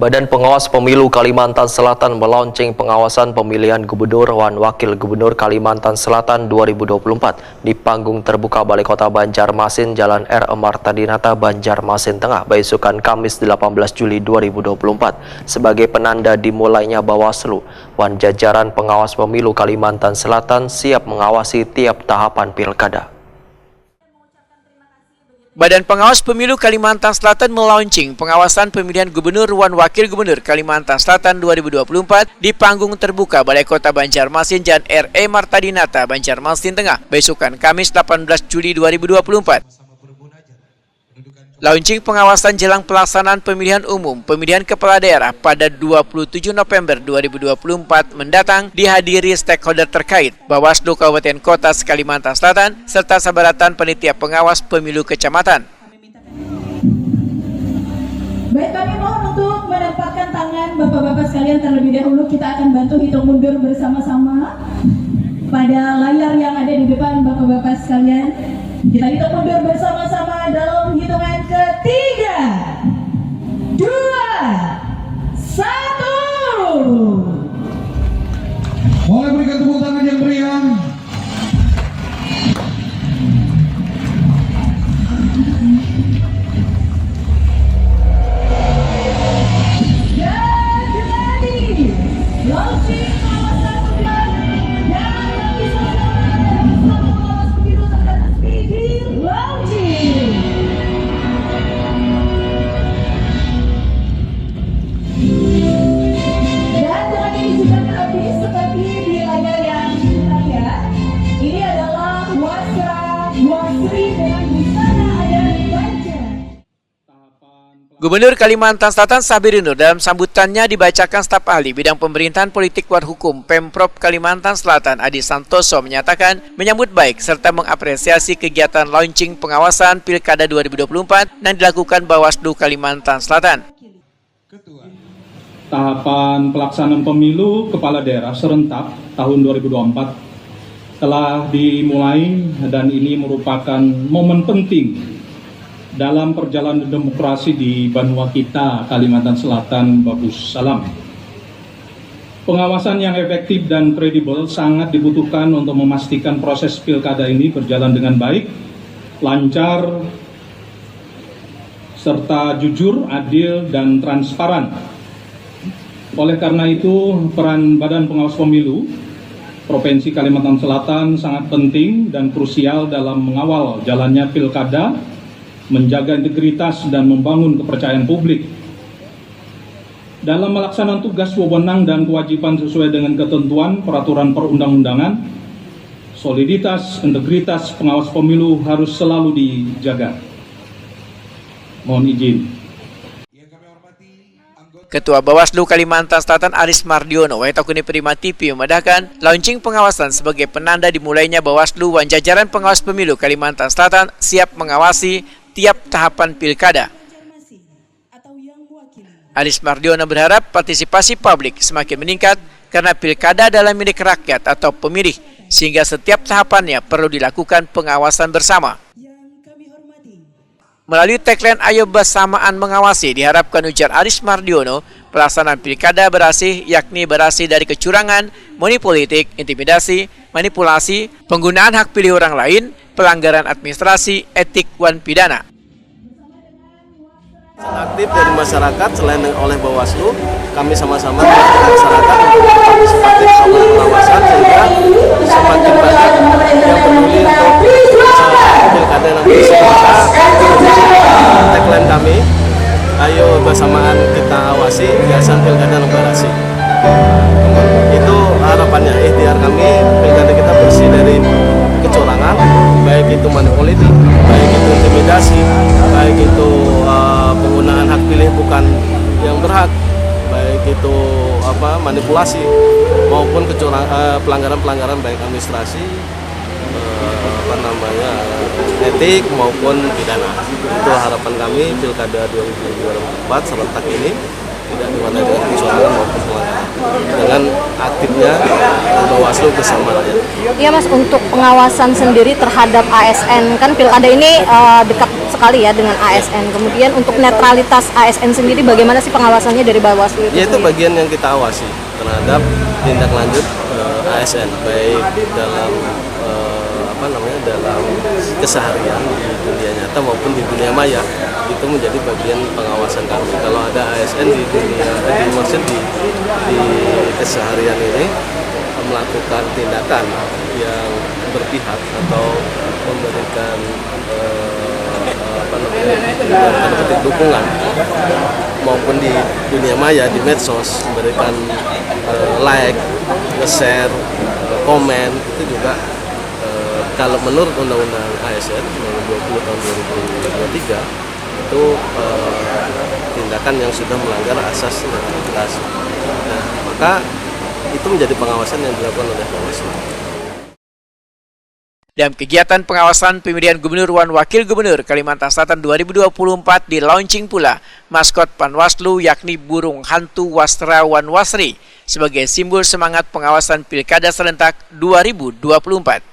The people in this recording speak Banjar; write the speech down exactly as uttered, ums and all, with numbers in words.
Badan Pengawas Pemilu Kalimantan Selatan melaunching pengawasan pemilihan Gubernur wan Wakil Gubernur Kalimantan Selatan dua ribu dua puluh empat di panggung terbuka Balai Kota Banjarmasin, Jalan R Marta Dinata, Banjarmasin Tengah, baisukan Kamis delapan belas Juli dua ribu dua puluh empat, sebagai penanda dimulainya Bawaslu wan jajaran pengawas pemilu Kalimantan Selatan siap mengawasi tiap tahapan pilkada. Badan Pengawas Pemilu Kalimantan Selatan melaunching pengawasan pemilihan gubernur wan wakil gubernur Kalimantan Selatan dua ribu dua puluh empat di panggung terbuka Balai Kota Banjarmasin, Jalan R E Marta Dinata, Banjarmasin Tengah, besukan Kamis delapan belas Juli dua ribu dua puluh empat. Launching pengawasan jelang pelaksanaan pemilihan umum pemilihan kepala daerah pada dua puluh tujuh November dua ribu dua puluh empat mendatang dihadiri stakeholder terkait, Bawaslu Kabupaten Kota se-Kalimantan Selatan, serta sabarataan panitia pengawas pemilu kecamatan. Baik, kami mohon untuk menempatkan tangan Bapak-bapak sekalian terlebih dahulu. Kita akan bantu hitung mundur bersama-sama pada layar yang ada di depan Bapak-bapak sekalian. Kita hitung mundur bersama-sama dalam hitungan ketiga, dua, satu. Boleh berikan tepuk tangan yang meriah. Dan dengan ini juga habis seperti di layar yang kita lihat. Ini adalah wasra wasri dengan busana adat Banjar. Gubernur Kalimantan Selatan Sabiri Nur dalam sambutannya dibacakan staf ahli bidang pemerintahan politik wan hukum Pemprov Kalimantan Selatan Adi Santoso menyatakan menyambut baik serta mengapresiasi kegiatan launching pengawasan Pilkada dua ribu dua puluh empat yang dilakukan Bawaslu Kalimantan Selatan. Tahapan pelaksanaan pemilu kepala daerah serentak tahun dua ribu dua puluh empat telah dimulai dan ini merupakan momen penting dalam perjalanan demokrasi di banua kita, Kalimantan Selatan, Babus Salam. Pengawasan yang efektif dan kredibel sangat dibutuhkan untuk memastikan proses pilkada ini berjalan dengan baik, lancar, serta jujur, adil, dan transparan. Oleh karena itu, peran Badan Pengawas Pemilu Provinsi Kalimantan Selatan sangat penting dan krusial dalam mengawal jalannya pilkada, menjaga integritas, dan membangun kepercayaan publik. Dalam melaksanakan tugas, wewenang, dan kewajiban sesuai dengan ketentuan peraturan perundang-undangan, soliditas, integritas pengawas pemilu harus selalu dijaga. Mohon izin. Ketua Bawaslu Kalimantan Selatan Aris Mardiono, wayah takuni Prima T V, memadahkan, launching pengawasan sebagai penanda dimulainya Bawaslu wan jajaran pengawas pemilu Kalimantan Selatan siap mengawasi tiap tahapan pilkada. Aris Mardiono berharap partisipasi publik semakin meningkat karena pilkada adalah milik rakyat atau pemilih, sehingga setiap tahapannya perlu dilakukan pengawasan bersama. Melalui tagline Ayo Bersamaan Mengawasi, diharapkan, ujar Aris Mardiono, pelaksanaan pilkada berasih, yakni berasih dari kecurangan, money politik, intimidasi, manipulasi, penggunaan hak pilih orang lain, pelanggaran administrasi, etik, wan pidana. Aktif dari masyarakat selain oleh Bawaslu, kami sama-sama mengajak masyarakat untuk partisipatif melakukan pengawasan sehingga semakin banyak yang peduli untuk eh, pilkada nanti. Maka tagline kami, ayo bersamaan kita awasi, biasan pilkada nang barasih. Itu harapannya, ikhtiar kami, pilkada kita bersih dari kecurangan, baik itu money politik, baik itu intimidasi, baik itu eh, penggunaan hak pilih bukan yang berhak, baik itu apa manipulasi maupun kecurang eh, pelanggaran-pelanggaran baik administrasi, eh, apa namanya, etik maupun pidana. Itu harapan kami pilkada dua ribu dua puluh empat serentak ini tidak diwarnai dengan kecurangan maupun pelanggaran. Dengan aktifnya Bawaslu bersama rakyat. Iya Mas, untuk pengawasan sendiri terhadap A S N, kan pilkada ini eh, dekat sekali ya dengan A S N. Kemudian untuk netralitas A S N sendiri bagaimana sih pengawasannya dari Bawaslu itu? Ya, itu sendiri? Bagian yang kita awasi terhadap tindak lanjut uh, A S N, baik dalam uh, apa namanya, dalam keseharian di dunia nyata maupun di dunia maya, itu menjadi bagian pengawasan kami. Kalau ada A S N di dunia, eh, di maksud di, di keseharian ini melakukan tindakan yang berpihak atau memberikan eh, apa namanya, tanda petik dukungan maupun di dunia maya, di medsos, memberikan eh, like, nge-share, eh, komen, itu juga eh, kalau menurut Undang-Undang A S N nomor dua puluh tahun dua ribu dua puluh tiga itu eh, tindakan yang sudah melanggar asas netralitas. Nah, maka itu menjadi pengawasan yang dilakukan oleh Bawaslu. Dalam kegiatan pengawasan pemilihan gubernur wan wakil gubernur Kalimantan Selatan dua ribu dua puluh empat di-launching pula maskot Panwaslu, yakni burung hantu Wasra wan Wasri, sebagai simbol semangat pengawasan Pilkada serentak dua ribu dua puluh empat.